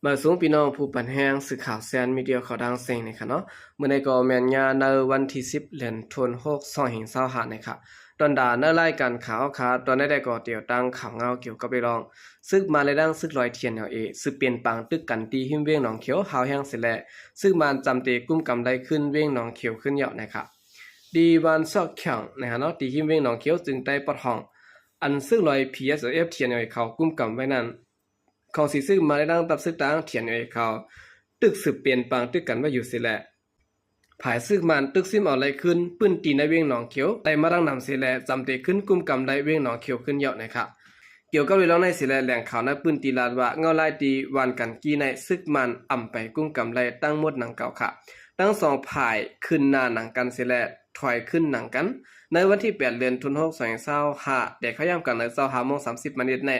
ມາສູງພີ່ນ້ອງຜູ້ປັນແຮງ ສື່ຂ່າວແຊນມີເດຍເຂົ້າດັງເຊັງນີ້ຄ່ະເນາະ. ມື້ນີ້ກໍແມ່ນຍາມໃນວັນທີສິບ ເດືອນທັນວາ ສອງພັນຊາວຫ້ານີ້ຄ່ະ. ຕອນດາໃນລາຍການຂ່າວຄ່ະ ຕອນໃດກໍຕຽວຕັ້ງຂ່າວງາວກ່ຽວກັບເລື່ອງ ສຶກມານແລະດັງ ສຶກລອຍ ທີເອັນແອລເອ ສືບເປັນປາງຕຶກກັນທີ່ຮິມວຽງໜອງຂຽວ ຮາວແຮງເສຍແລ້ວ ຊຶກມານຈຳເຕກຸມກຳໄດ້ຄືນວຽງໜອງຂຽວຂຶ້ນເຍາະນະຄະ. ທີ່ບ້ານຊອກຂຽງນະຄະເນາະ ທີ່ຮິມວຽງໜອງຂຽວ ຈຶ່ງໄດ້ປອດຫ້ອງ ອັນຊຶກລອຍ ພີເອັສແອລເອັຟ ທີເອັນແອລເອ ເຂົາກຸມກຳໄວ້ນັ້ນ ຂອງສີຊຶກມານແລະດັງ ຕັບຊຶກຕາງ ທີເອັນແອລເອ ເຂົາຕຶກສືບເປັນປາງຕຶກກັນໄວ້ຢູ່ເສຍແລ້ວ ຝ່າຍຊຶກມານຕຶກຊິມເອົາໄລ່ຄືນພື້ນທີ່ໃນວຽງໜອງຂຽວໄດ້ມາດັ່ງນຳເສຍແລ້ວ ຈຳເຕຂຶ້ນກຸມກຳໄດ້ວຽງໜອງຂຽວຂຶ້ນເຍາະນະຄະ. ກ່ຽວກັບເລື່ອງນີ້ເສຍແລ້ວ ແຫຼ່ງຂ່າວໃນພື້ນທີ່ລາດວ່າ ເຫງົ້າຮ້າຍທີ່ຫວ່ານກັນກີ້ໃນຊຶກມານອຳໄປກຸມກຳໄດ້ທັງໝົດດັ່ງກ່າວຄ່ະ. ທັງສອງຝ່າຍຂຶ້ນໜ້າໜັງກັນເສຍແລ້ວ ຖອຍຂຶ້ນຫຼັງກັນ. ໃນວັນທີແປດ ເດືອນທັນວາ ສອງພັນຊາວຫ້າ ແຕ່ເຂົ້າຍາມກາງໃນຊາວຫ້າໂມງສາມສິບມານິດນີ້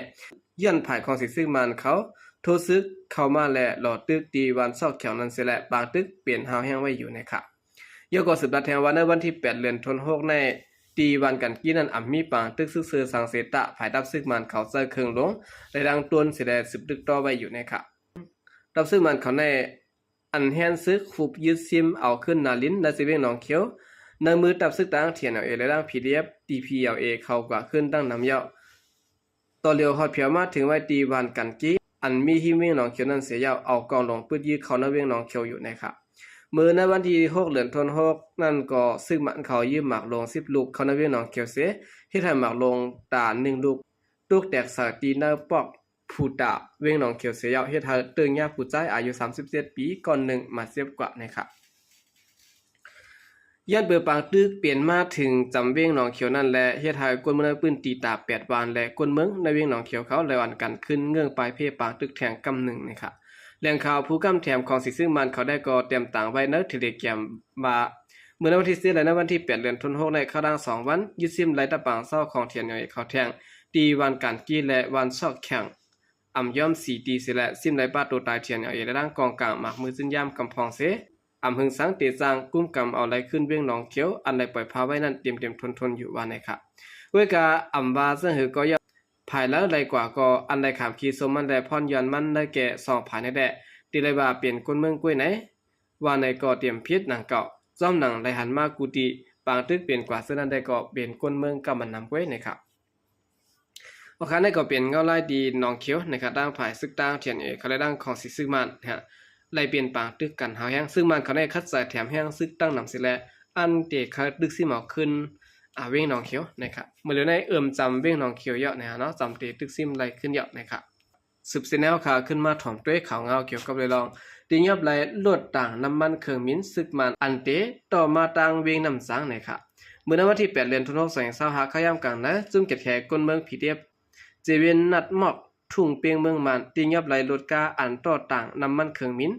ຍ້ອນຝ່າຍຂອງສີຊຶກມານເຂົາໂທຊຶກເຂົ້າມາແລະລໍຕຶກທີ່ບ້ານຊອກຂຽງນັ້ນເສຍແລ້ວ ປາງຕຶກເປັນຮາວແຮງໄວ້ຢູ່ນະຄະ. ເຫງົ້າກໍສືບລັດແທງວ່າ ໃນວັນທີແປດ ເດືອນທັນວານີ້ ທີ່ຫວ່ານກັນກີ້ນັ້ນອຳມີປາງຕຶກຊຶກເຊີສັງເສຕະ ຝ່າຍດັບຊຶກມານເຂົາໃຊ້ເຄື່ອງຫຼວງແລະດັງໂຕນເສຍແລ້ວ ສືບຕຶກຕໍ່ໄວ້ຢູ່ນະຄະ. ດັບຊຶກມານເຂົາໃນ ອັນແຮນຊຶກຮຸບຍຶດຊິມເອົາຄືນນາລິນ ໃນຊະວຽງໜອງຂຽວ ໃນມືດັບຊຶກຕາງ ທີເອັນແອລເອ ແລະດັງ ພີດີເອັຟ ທີພີແອລເອ ເຂົາກວາດຄືນຕັ້ງນຳເຢາະ. ຕໍ່ຫຼຽວຮອດພຽວມາເຖິງໄວ້ທີ່ຫວ່ານກັນກີ້ ອັນມີຮິມວຽງໜອງຂຽວນັ້ນເສຍເຢາະ ເອົາກອງຫຼວງປຶດຍຶດເຂົ້າໃນວຽງໜອງຂຽວຢູ່ນະຄະ. ມື້ໃນວັນທີຫົກ ເດືອນທັນວານັ້ນກໍ ຊຶກມານເຂົາຢືມໝາກໂລງສິບລູກເຂົ້າໃນວຽງໜອງຂຽວເສຍ ເຮັດໃຫ້ໝາກໂລງຕາໜຶ່ງລູກ ຕົກແຕກໃສ່ທີ່ໃນປອກ ພູຕາ ວຽງໜອງຂຽວເສຍເຢາະ ເຮັດໃຫ້ເຕີງຍາຜູ້ຊາຍອາຍຸສາມສິບເຈັດປີ ກ່ອນໜຶ່ງບາດເຈັບກວ່ານະຄະ. ຍ້ອນເປີປາງຕຶກເປັນມາເຖິງຈຳວຽງໜອງຂຽວນັ້ນແລະ ເຮັດໃຫ້ຄົນເມືອງໃນພື້ນທີ່ຕາແປດຫວ່ານ ແລະຄົນເມືອງໃນວຽງໜອງຂຽວເຂົາໄດ້ຫວັ່ນກັນຂຶ້ນເງື້ອງປາຍເພປາງຕຶກແທງກຳໜຶ່ງນະຄະ. ແຫຼ່ງຂ່າວຜູ້ກຳແຖມຂອງສີຊຶກມານເຂົາໄດ້ກໍແຕ້ມຕາງໄວ້ໃນເທເລແກຣມວ່າ ເມື່ອໃນວັນທີເຈັດ ແລະໃນວັນທີແປດ ເດືອນທັນວາໃນຄາວດາງສອງວັນ ຍຶດຊິມໄລ່ຕະປາງເຊົ້າຂອງ ທີເອັນແອລເອ ເຂົາແທງ ທີ່ຫວ່ານກັນກີ້ ແລະຫວ່ານຊອກແຂງ ອຳຍ້ອມສີ່ຕີເສຍແລ້ວ ຊິມໄລ່ປາໂຕຕາຍ ທີເອັນແອລເອ ແລະດັງກອງກາງໝາກມືຈືນຍາມກຳພອງເສຍ ອຳຫຶງສັງເຕຈ້າງກຸມກຳເອົາໄລ່ຄືນວຽງໜອງຂຽວ ອັນໄດ້ປ່ອຍພາໄວ້ນັ້ນເຕັມໆທົນໆຢູ່ວ່ານະຄະ. ເວີຍກາອຳວ່າເຊິ່ງເຫີກໍຢ່າ ພາຍລາວໄລ່ກວ່າກໍ ອັນໄດ້ຂາມຂີ່ຊົມມັນ ແລະຜ່ອນຢ່ອນມັນໄດ້ແກ່ສອງຝ່າຍໃນແດ່ ຕິໄລ່ວ່າເປັນຄົນເມືອງກ້ວຍໃນ ວ່າໃນກໍຕຽມຜິດໜັງເກົ່າ ຈ້ອມໜັງໄລ່ຫັນມາກູຕິ ປາງຕຶກເປັນກວ່າເຊິ່ງນັ້ນໄດ້ກໍເປັນຄົນເມືອງກຳມານຳກ້ວຍນະຄະ. ໂອເຄ ນີ້ກໍເປັນເຫງົ້າຮ້າຍທີ່ໜອງຂຽວນະຄະ ທາງຝ່າຍຊຶກຕາງ ທີເອັນແອລເອ ເຂົາໄດ້ດັງຂອງສີຊຶກມານນະຄະ ໄລ່ປ່ຽນປາງຕຶກກັນຮາວແຮງ ຊຶກມານເຂົາໄດ້ຄັດສາຍແຖມແຮງຊຶກຕັ້ງນຳເສຍແລ້ວ ອັນເຕເຄີຍຕຶກຊິມເອົາຄືນ ອາ ວຽງໜອງຂຽວນະຄະ. ເມື່ອເຫຼືອໃນເອີ່ມຈຳວຽງໜອງຂຽວເຍາະນະຄະເນາະ ຈຳເຕຕຶກຊິມໄລ່ຄືນເຍາະນະຄະ. ສືບເສັ້ນແນວຂ່າວຂຶ້ນມາຖອມດ້ວຍຂ່າວງາວກ່ຽວກັບເລື່ອງ ຕີຍອບໄລ່ລົດຕາງນ້ຳມັນເຄື່ອງບິນຊຶກມານ ອັນເຕຕໍ່ມາຕາງວຽງນ້ຳຈາງນະຄະ. ມື້ໃນວັນທີແປດ ເດືອນທັນວາ ສອງພັນຊາວຫ້າ ຄາວຍາມກາງໃນ ຊຸມແກ່ແຂກຄົນເມືອງ ພີດີເອັຟ ເຈເວນນັດມອກ ທຸ່ງເປ່ງເມືອງມານ ຕີຍອບໄລ່ລົດກາອັນຕໍ່ຕາງນ້ຳມັນເຄື່ອງບິນ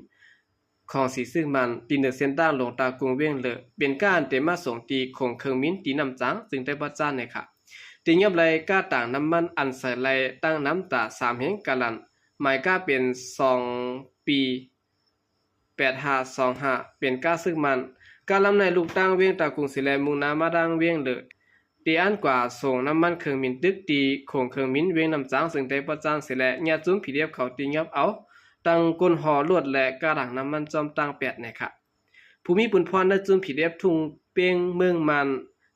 ຂອງສີຊຶກມານ ຕີເໜີເສັ້ນທາງຫຼວງຕາກຸງ ວຽງເລີ ເປັນກາອັນເຕມາສົ່ງທີ່ໂຂງເຄື່ອງບິນ ຕີນ້ຳຈາງ ຈຶ່ງໄດ້ບອດຈ້ານແນ່ຄ່ະ. ຕີຍອບໄລ່ກາຕາງນ້ຳມັນ ອັນໃສ່ໄລ່ຕັ້ງນຳຕາສາມແຫ່ງກາລັນ ໝາຍກາເປັນສອງປີ ແປດຫ້າສອງຫ້າ ເປັນກາຊຶກມານ. ກາລຳໃນລູກຕາງວຽງຕາກຸງເສຍແລ້ວ ມຸ່ງໜ້າມາທາງວຽງເລີ ຕີອັນກວາສົ່ງນ້ຳມັນເຄື່ອງບິນຕຶກ ທີ່ໂຂງເຄື່ອງບິນວຽງນ້ຳຈາງ ຊຶ່ງໄດ້ບອດຈ້ານເສຍແລ້ວ ຍາດຊຸມ ພີດີເອັຟ ເຂົາຕີຍອບເອົາ ທັງກົ້ນຫໍ່ລົດ ແລະ ກາຖັງນ້ຳມັນ ພ້ອມຕັ້ງແປດແນ່ຄ່ະ. ຜູ້ມີບຸນພອນໃນຊຸມ ພີດີເອັຟ ທຸ່ງເປ່ງເມືອງມານ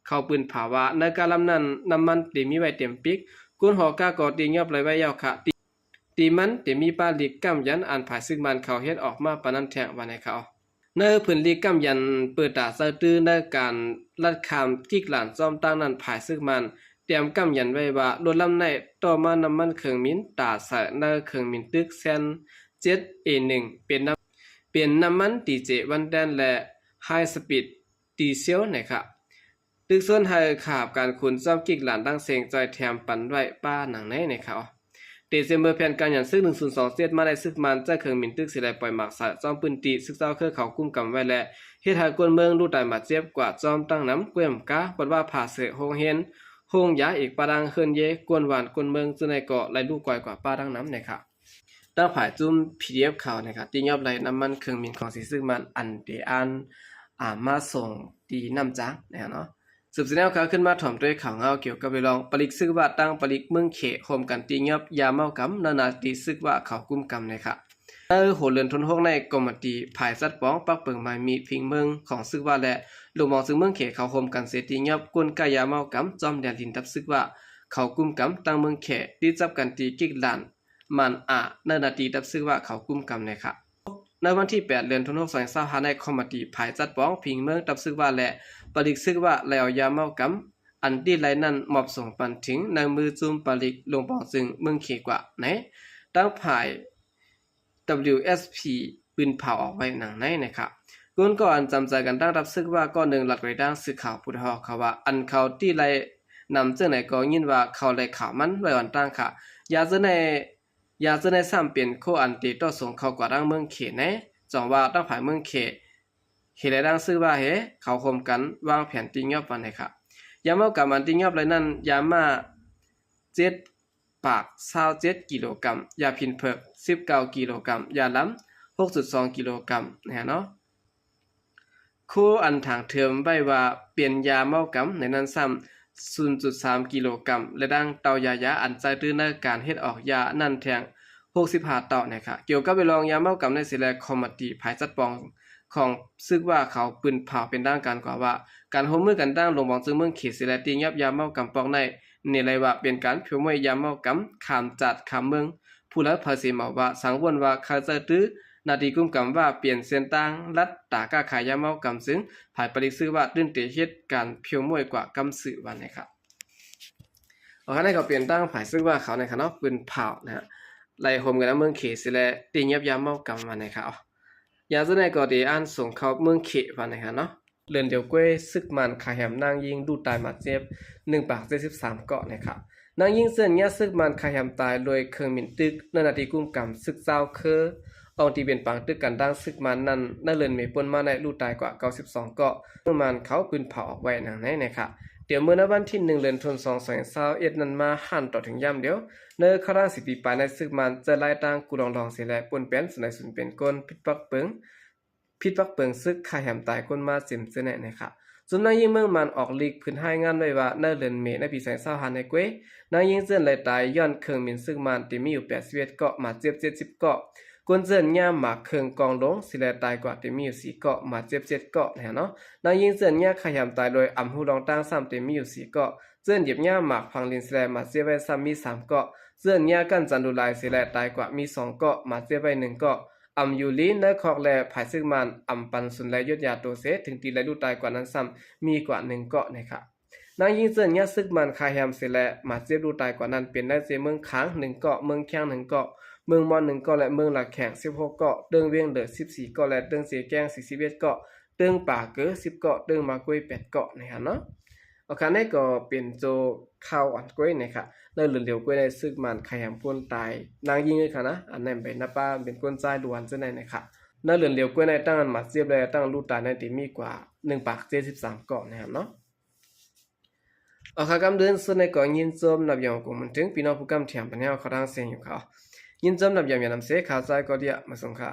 ເຂົາປືນຜາວ່າ ໃນກາລຳນັ້ນ ນ້ຳມັນເຕັມມີໄວ້ເຕັມປິກ ກົ້ນຫໍ່ກາກໍຕີຍອບໄລ່ໄວ້ແລ້ວຄ່ະ ທີ່ມັນເຕັມມີປ້າລິກກ້ຳຢັນ ອັນຝ່າຍຊຶກມານເຂົາເຮັດອອກມາປານນັ້ນແທ້ ວ່າແນ່ຄ່ະ. ໃນຜືນລິກກ້ຳຢັນ ເປີດຕາໃສ່ຕື້ໃນການລັດຂ້າມກິກລານ ພ້ອມຕັ້ງນັ້ນ ຝ່າຍຊຶກມານ ຕຽມກ້ຳຢັນໄວ້ວ່າ ລົດລຳໃນຕໍ່ມານ້ຳມັນເຄື່ອງບິນ ຕາໃສ່ໃນເຄື່ອງບິນຕຶກ ແຊນເຈັດເອໜຶ່ງ ເປັນນ້ຳ ເປັນນ້ຳມັນ ດີເຈ ວັນແດນ ແລະ ໄຮສະປີດ ດີເຊວ ແນ່ຄ່ະ. ຕຶກຊວນໃຫ້ຂ້າຮັບການຂຸນ ພ້ອມກິກລານຕ່າງເສັງ ຈ່ອຍແຖມປັນໄວ້ປະໜັງໃນ ແນ່ຄ່ະ. ເດເຊມເບີ ແຜນການຫຍັນຊຶກ ໜຶ່ງສູນສອງເຈັດ ມາໄດ້ຊຶກມານໃຊ້ເຄື່ອງບິນຕຶກເສຍແລ້ວ ປ່ອຍໝາກໃສ່ ຈ້ອມພື້ນທີ່ຊຶກເຈົ້າເຄີຍເຂົາກຸມກຳໄວ້ ແລະ ເຮັດໃຫ້ຄົນເມືອງລູກຕາຍບາດເຈັບກວາດ ພ້ອມຕັ້ງນຳ ກ້ວຍໝາກກາ ວັດວາຜາເສ ໂຮງຮຽນ ໂຮງຢາ ອີກປະດັງເຮືອນເຢ ກວນຫວ່ານ ຄົນເມືອງ ຈະໄດ້ກໍໄລ່ລູກກອຍກວ່າປະດັງນຳ ແນ່ຄ່ະ. ທາງຝ່າຍຊຸມ ພີດີເອັຟ ເຂົານະຄະ ຕີຍອບໄລ່ນ້ຳມັນເຄື່ອງບິນຂອງສີຊຶກມານ ອັນເຕອັນ ອາ ມາສົ່ງທີ່ນ້ຳຈາງນະຄະເນາະ. ສືບສຽນແນວຂ່າວ ຂຶ້ນມາຖອມດ້ວຍຂ່າວງາວກ່ຽວກັບເລື່ອງປະລິກຊຶກວະ ຕັ້ງປະລິກເມືອງເຂດ ຮ່ວມກັນຕີຫຍັບຢາເມົາກຳ ໃນໜ້າທີ່ຊຶກວະເຂົາກຸມກຳ ໃນຂະ ໃນຫົວເດືອນທັນວາ ຫົກ ໃນກອມມະຕີຝ່າຍຈັດປອງ ປັກເປິງໝາຍມີດພິງເມືອງຂອງຊຶກວະ ແລະ ຫຼວງບອງຊຶງເມືອງເຂດ ເຂົາຮ່ວມກັນເສຍຕີຫຍັບ ກົນຄ້າຢາເມົາກຳ ຈອມແດນດິນ ທັບຊຶກວະເຂົາກຸມກຳ ຕັ້ງເມືອງເຂດ ຕິດຈັບກັນທີ່ກິກລານ ມານອາ ໃນໜ້າທີ່ທັບຊຶກວະເຂົາກຸມກຳ ໃນຂະ ໃນວັນທີ ແປດ ເດືອນທັນວາ ສອງພັນຊາວຫ້າ ໃນກອມມະຕີຝ່າຍຈັດປອງພິງເມືອງ ທັບຊຶກວະ ແລະ ປະລິກຊຶກວະ ໄດ້ເອົາຢາເມົາກຳ ອັນຕິດໄລ່ນັ້ນ ມອບສົ່ງປັນເຖິງໃນມືຈຸ້ມປະລິກ ຫຼວງບອງຊຶງເມືອງເຂດກວ່າ ໃນ ທາງຝ່າຍ WSP ປືນເຜົາອອກໄວ້ ດັ່ງໃນ ໃນຂະ ກ່ອນກໍອັນຈຳໃຈກັນ ທາງທັບຊຶກວະ ກໍໜຶ່ງລັດໄວ້ ທາງສື່ຂ່າວຜູ້ໄດ້ຮອດຂ່າວວ່າ ອັນເຂົາຕິໄລ່ນຳເຈົ້າໃນກໍຍິນວ່າ ເຂົາໄດ້ຂ່າວມັນໄວ້ອ່ອນຕັ້ງຂະ ຢາເຈົ້າໃນ ຢາເຈົ້າໃນຊ້ຳເປັນໂຄອັນຕິຕໍ່ສົ່ງເຂົ້າກວ່າທາງເມືອງເຂດ ໃນ ຈອງວ່າທາງຝ່າຍເມືອງເຂດ ເຮັດໃຫ້ທາງຊຶກວະ ເຮົ ເຂົາຮ່ວມກັນວາງແຜນຕີຫຍັບ ວ່າໃນຂະ ຢາເມົາກຳອັນຕີຫຍັບໄລ່ນັ້ນ ຢາມ້າ ເຈັດປາກຊາວເຈັດກິໂລກຣາມ, ຢາພິນເພິກ ສິບເກົ້າກິໂລກຣາມ, ຢາລຳ ຫົກຈຸດສອງກິໂລກຣາມ ໃນຫັ້ນເນາະ ໂຄອັນຖາງເທີມໄວ້ວ່າເປັນຢາເມົາກຳ ໃນນັ້ນຊ້ຳ ສູນຈຸດສາມກິໂລກຣາມ ແລະ ດັ່ງເຕົ້າຢາຢາ ອັນໃຊ້ຖືໃນການເຮັດອອກຢານັ້ນແທ້ ຫົກສິບຫ້າເຕົ້າ ໃນຂະ ກ່ຽວກັບເລື່ອງຢາເມົາກຳໃນສີແລ ຄອມມະຕີຝ່າຍຈັດປອງຂອງຊຶກວະເຂົາປືນເຜົາເປັນທາງການກວ່າວ່າ ການຮ່ວມມືກັນທາງຫຼວງບອງຊຶງເມືອງເຂດສີແລ ຕີຫຍັບຢາເມົາກຳປອກໃນ ເນໄລວ່າເປັນການພຽວມ້ວຍຢາເມົາກຳ ຂ້າມຈາດຂ້າມເມືອງ ຜູ້ລາວພາສີເມົາວ່າ ສັງວນວ່າເຂົາຈະຖືໜ້າທີ່ກຸມກຳວ່າເປັນເສັ້ນທາງລັດຕາຄ້າຂາຍຢາເມົາກຳ ຊຶ່ງຝ່າຍປະລິກຊຶກວະຕື່ນເຕເຮັດການພຽວມ້ວຍກວ່າກຳຊື່ ວ່າໃນຂະ ໂອເຄ ນັ້ນກໍເປັນທາງຝ່າຍຊຶກວະເຂົາ ໃນຂະເນາະ ປືນເຜົາ ນະ ໄລ່ໂຮມກັນນຳເມືອງເຂດສີແລ ຕີຫຍັບຢາເມົາກຳ ວ່າໃນຂະ ຢາໂຕນີ້ກໍໄດ້ອັນສົ່ງເຂົ້າເມືອງເຂດ ວ່າໃນຂະເນາະ ເດືອນດຽວກວ່າ ຊຶກມານຂ້າແຮມນາງຍິງ ລູກຕາຍມາດເຈັບ ໜຶ່ງປາກເຈັດສິບສາມເກາະ ໃນຂະ ນາງຍິງເຈີນຍາຊຶກມານຂ້າແຮມຕາຍໂດຍເຄື່ອງບິນຕຶກ ໃນໜ້າທີ່ກຸມກຳຊຶກເຈົ້າຄື ອອງທີ່ເປັນປາງຕຶກກັນທາງຊຶກມານນັ້ນ ໃນເດືອນເມປົນມາໃນ ລູກຕາຍກວ່າເກົ້າສິບສອງເກາະ ເມືອງມານເຂົາປືນເຜົາອອກໄວ້ ດັ່ງໃນ ໃນຂະ ຕຽມມື້ໃນວັນທີໜຶ່ງ ເດືອນທັນວາ ສອງພັນຊາວເອັດນັ້ນມາ ຫັນຕໍ່ເຖິງຍາມດຽວ ໃນຄະນະສິບປີປາຍໃນຊຶກມານ ຈະໄລ່ຕັ້ງກູ່ລອງລອງເສຍແລະ ປົນແປນສຸນໃນສຸນເປັນຄົນ ຜິດປັກເປິງ ຜິດປັກເປິງຊຶກຂ້າແຮມຕາຍຄົນມາເຕັມເທື່ອແນ່ ໃນຂະ ຈຸມນາງຍິງເມືອງມານອອກລິກ ເພິ່ນລາຍງານໄວ້ວ່າ ໃນເດືອນເມໃນປີສອງພັນຊາວຫ້າໃນເກວ ນາງຍິງເຈີນໄດ້ຕາຍຍ້ອນເຄື່ອງບິນຊຶກມານ ທີ່ມີຢູ່ແປດສິບເອັດເກາະ ມາດເຈັບເຈັດສິບເກາະ ຄົນເຈີນຍາມາກເຄື່ອງກອງລົງເສຍແລະຕາຍກວ່າ ທີ່ມີຢູ່ສີ່ເກາະ ມາດເຈັບເຈັດເກາະ ໃນຫັ້ນເນາະ ນາງຍິງເຈີນຍາຂ້າແຮມຕາຍໂດຍອຳຮູ້ລອງຕັ້ງຊ້ຳ ທີ່ມີຢູ່ສີ່ເກາະ ເຈີນຢຽບຍາໝາກຝັງດິນເສຍແລະມາດເຈັບໄວ້ຊ້ຳມີສາມເກາະ ເຈີນຍາກັ້ນຈັນດູລາຍເສຍແລະຕາຍກວ່າມີສອງເກາະ ມາດເຈັບໄວ້ໜຶ່ງເກາະ ອຳຢູ່ລີໃນຄອກແລະຝ່າຍຊຶກມານອຳປັນສຸນແລະຢົດຢາໂຕເສ ເຖິງຕີແລະລູກຕາຍກວ່ານັ້ນຊ້ຳ ມີກວ່າໜຶ່ງເກາະ ໃນຂະ ນາງຍິງເຈີນຍາຊຶກມານຂ້າແຮມເສຍແລະມາດເຈັບລູກຕາຍກວ່ານັ້ນ ເປັນໃນເຂດເມືອງຄາງໜຶ່ງເກາະ ເມືອງຄຽງໜຶ່ງເກາະ ເມືອງມອນໜຶ່ງເກາະ ແລະ ເມືອງລາແຂ່ງສິບຫົກເກາະ ເຕີງວຽງເດີດສິບສີ່ເກາະ ແລະ ເຕີງເຊແກງສີ່ສິບເອັດເກາະ ເຕີງປາເກີສິບເກາະ ເຕີງມາກວຍແປດເກາະ ໃນຫັ້ນເນາະ ໂອເຄ ນີ້ກໍເປັນໂຕຂ່າວອັນກວຍ ໃນຂະ ໃນເດືອນດຽວກວ່າໃນຊຶກມານຂ້າແຮມຄົນຕາຍນາງຍິງ ໃນຂະນະ ອັນນັ້ນໄປນັບວ່າເປັນຄົນຊາຍລ້ວນເຊັ່ນໃດ ໃນຂະ ໃນເດືອນດຽວກວ່າໃນ ຕັ້ງອັນມາດເຈັບ ແລະ ຕັ້ງລູກຕາຍໃນທີ່ມີກວ່າໜຶ່ງປາກເຈັດສິບສາມເກາະ ໃນຫັ້ນເນາະ ໂອເຄ ກຳເດີນສຸດໃນກໍຍິນຊົມນັບຢອງກົງມັນເຖິງ ພີ່ນ້ອງຜູ້ກຳແຖມປັນແນວເຂົ້າທາງເສຍງຢູ່ເຂົາ ຍິນຊົມນັບຢອງຢ່ານຳເສ ຂ່າວຊາຍກໍດຽມາສົ່ງຄ່າ